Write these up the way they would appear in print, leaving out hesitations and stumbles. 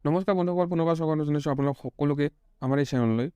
নমস্কাৰ বন্ধুসকল, পুনৰবাৰ স্বাগতম জনাইছোঁ আপোনালোক সকলোকে আমাৰ এই চেনেললৈ।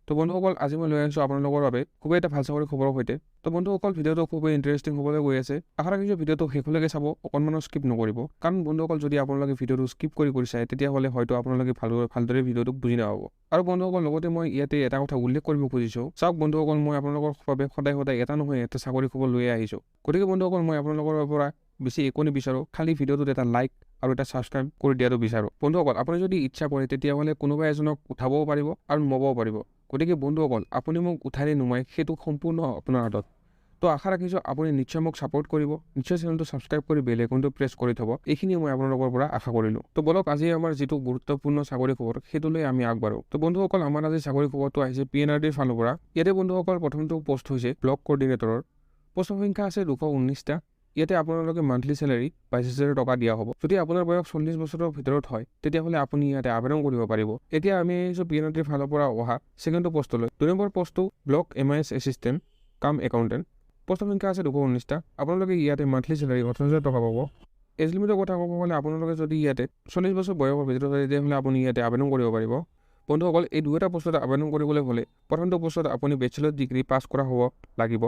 তো বন্ধুসকল, আজি মই লৈ আহিছোঁ আপোনালোকৰ বাবে খুবেই এটা ভাল চাকৰি খবৰৰ সৈতে। তো বন্ধুসকল, ভিডিঅ'টো খুবেই ইণ্টাৰেষ্টিং হ'বলৈ গৈ আছে। আশা ৰাখিছোঁ ভিডিঅ'টো শেষলৈকে চাব, অকণমানো স্কিপ নকৰিব। কাৰণ বন্ধুসকল, যদি আপোনালোকে ভিডিঅ'টো স্কিপ কৰি কৰি চায়, তেতিয়াহ'লে হয়তো আপোনালোকে ভালদৰে ভিডিঅ'টো বুজি নাপাব। আৰু বন্ধুসকল, লগতে মই ইয়াতে এটা কথা উল্লেখ কৰিব খুজিছোঁ। চাওক বন্ধুসকল, মই আপোনালোকৰ বাবে সদায় সদায় এটা নহয় এটা চাকৰি খবৰ লৈয়ে আহিছোঁ। গতিকে বন্ধুসকল, মই আপোনালোকৰ পৰা বেছি একো নিবিচাৰোঁ, খালি ভিডিঅ'টোত এটা লাইক আৰু এটা ছাবস্ক্ৰাইব কৰি দিয়াটো বিচাৰোঁ। বন্ধুসকল, আপুনি যদি ইচ্ছা কৰে, তেতিয়াহ'লে কোনোবা এজনক উঠাবও পাৰিব আৰু নমাবও পাৰিব। গতিকে বন্ধুসকল, আপুনি মোক উঠাই নে নমাই, সেইটো সম্পূৰ্ণ আপোনাৰ হাতত। তো আশা ৰাখিছোঁ আপুনি নিশ্চয় মোক ছাপোৰ্ট কৰিব, নিশ্চয় চেনেলটো ছাবস্ক্ৰাইব কৰি বেল আইকনটো প্ৰেছ কৰি থ'ব। এইখিনিয়ে মই আপোনালোকৰ পৰা আশা কৰিলোঁ। তো বলক, আজি আমাৰ যিটো গুৰুত্বপূৰ্ণ চাকৰি খবৰ, সেইটোলৈ আমি আগবাঢ়োঁ। তো বন্ধুসকল, আমাৰ আজি চাকৰি খবৰটো আহিছে পিএনআৰডিৰ ফালৰ পৰা। ইয়াতে বন্ধুসকল, প্ৰথমটো পষ্ট হৈছে ব্লক কৰ্ডিনেটৰৰ। পষ্টৰ সংখ্যা আছে 219টা। ইয়াতে আপোনালোকে মান্থলি চেলাৰী 22,000 টকা দিয়া হ'ব। যদি আপোনাৰ বয়স 40 বছৰৰ ভিতৰত হয়, তেতিয়াহ'লে আপুনি ইয়াতে আবেদন কৰিব পাৰিব। এতিয়া আমি আহিছোঁ পিএনআৰডিৰ ফালৰ পৰা অহা ছেকেণ্ডটো পষ্টলৈ। 2 নম্বৰ পষ্টটো ব্লক এমআইএছ এছিষ্টেণ্ট কাম একাউণ্টেণ্ট। পষ্টৰ সংখ্যা আছে 219টা। আপোনালোকে ইয়াতে মান্থলি চেলাৰী 18,000 টকা পাব। এজ লিমিটৰ কথা ক'ব গ'লে, আপোনালোকে যদি ইয়াতে 40 বছৰ বয়সৰ ভিতৰত হয়, তেতিয়াহ'লে আপুনি ইয়াতে আবেদন কৰিব পাৰিব। বন্ধুসকল, এই দুয়োটা পষ্টত আবেদন কৰিবলৈ হ'লে প্ৰথমটো পষ্টত আপুনি বেচেলৰ ডিগ্ৰী পাছ কৰা হ'ব লাগিব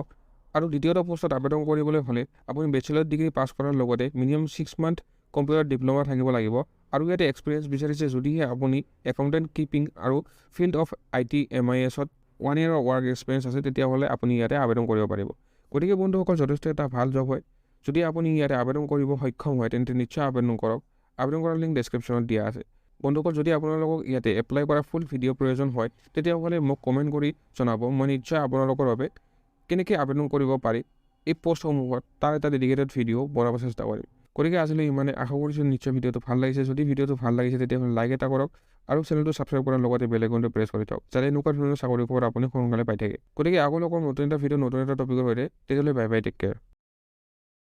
আৰু দ্বিতীয়টো পষ্টত আবেদন কৰিবলৈ হ'লে আপুনি বেচেলৰ ডিগ্ৰী পাছ কৰাৰ লগতে মিনিমাম 6 মান্থ কম্পিউটাৰ ডিপ্ল'মা থাকিব লাগিব। আৰু ইয়াতে এক্সপিৰিয়েঞ্চ বিচাৰিছে, যদিহে আপুনি একাউণ্টেণ্ট কিপিং আৰু ফিল্ড অফ IT এমআইএছত 1 ইয়েৰৰ ৱৰ্ক এক্সপিৰিয়েঞ্চ আছে, তেতিয়াহ'লে আপুনি ইয়াতে আবেদন কৰিব পাৰিব। গতিকে বন্ধুসকল, যথেষ্ট এটা ভাল জব হয়। যদি আপুনি ইয়াতে আবেদন কৰিব সক্ষম হয়, তেন্তে নিশ্চয় আবেদন কৰক। আবেদন কৰাৰ লিংক ডেছক্ৰিপশ্যনত দিয়া আছে। বন্ধুসকল, যদি আপোনালোকক ইয়াতে এপ্লাই কৰা ফুল ভিডিঅ' প্ৰয়োজন হয়, তেতিয়াহ'লে মোক কমেণ্ট কৰি জনাব। মই নিশ্চয় আপোনালোকৰ বাবে কেনেকৈ আবেদন কৰিব পাৰি এই পষ্টসমূহত, তাৰ এটা ডেডিকেটেড ভিডিঅ' বনাব চেষ্টা কৰিম। গতিকে আজিলৈ ইমানে। আশা কৰিছোঁ নিশ্চয় ভিডিঅ'টো ভাল লাগিছে। যদি ভিডিঅ'টো ভাল লাগিছে, তেতিয়াহ'লে লাইক এটা কৰক আৰু চেনেলটো ছাবস্ক্ৰাইব কৰাৰ লগতে বেল আইকনটো প্ৰেছ কৰি থওক, যাতে এনেকুৱা ধৰণৰ চাকৰি খবৰ আপুনি সোনকালে পাই থাকে। গতিকে আকৌ লগ নতুন এটা ভিডিঅ', নতুন এটা টপিকৰ সৈতে। তেতিয়াহ'লে বাই বাই, টেক কেয়াৰ।